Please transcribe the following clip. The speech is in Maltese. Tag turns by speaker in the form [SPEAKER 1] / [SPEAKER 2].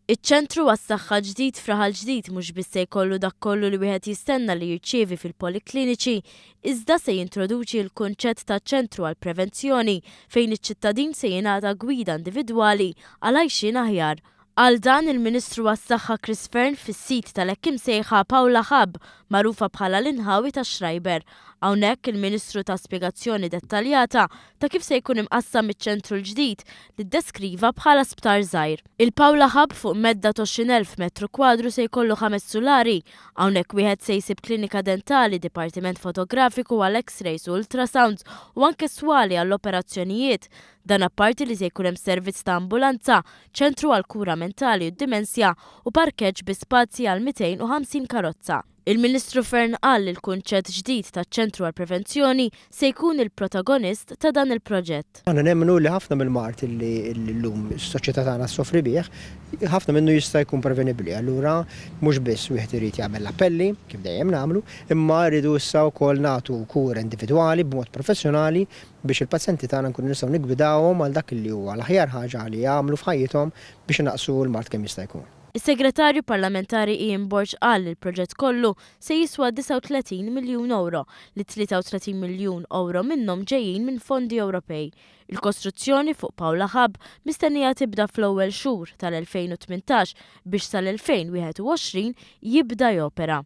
[SPEAKER 1] Iċ-ċentru għas-saħħa ġdid f'Raħal Ġdid mhux biss se jkollu dak kollu li wieħed jistenna li jirċievi fil-polikliniċi, iżda se jintroduċi l-kunċett ta' ċentru għall-prevenzjoni fejn iċ-ċittadin se jingħata gwida individwali għal għajxien aħjar. Qal dan il-Ministru għas-Saħħa Chris Fearne fis-sit tal-hekk imsejħa Paola Hub, magħrufa bħala l-inħawi tax-Schreiber. Hawnhekk il-Ministru ta spjegazzjoni dettaljata ta' kif se jkun imqassam iċ-ċentru l-ġdid li ddeskriva bħala sptar żgħir. Il-Paola Hub fuq medda t'20,000 metru kwadru se jkollu ħames sulari. Hawnhekk wieħed se jsib klinika dentali, dipartiment fotografiku għal X-rays u ultrasounds u anke swali għall-operazzjonijiet. Dan apparti li se jkun hemm servizz ta' ambulanza, ċentru għall-kura mentali u d-dimensja u parkeġġ bi spazji għal 250 karozza. Il-Ministru Fearne qal li l-kunċett ġdid ta' ċentru għall-prevenzjoni se jkun il-protagonist ta' dan il-proġett.
[SPEAKER 2] Aħna nemmnu li ħafna mill-mard li llum is-soċjetà tagħna ssofri bih, ħafna minnu jista' jkun prevenibbli. Allura mhux biss wieħed irid jagħmel l-appelli, kif dejjem nagħmlu, imma rridu issa wkoll nagħtu kura individwali b'mod professjonali biex il-pazjenti tagħna nkunu nistgħu niggwidawhom għal dak li huwa l-aħjar ħaġa li jagħmlu f'ħajjithom biex inaqqsu l-mard kemm jista' jkun.
[SPEAKER 1] Is-Segretarju Parlamentari Ian Borg qal li l-proġett kollu se jiswa 39 miljun ewro, li 33 miljun ewro minnhom ġejjin minn fondi Ewropej. Il-kostruzzjoni fuq Paola Hub mistennija tibda fl-ewwel xhur tal-2018 biex sal-2021 jibda jopera.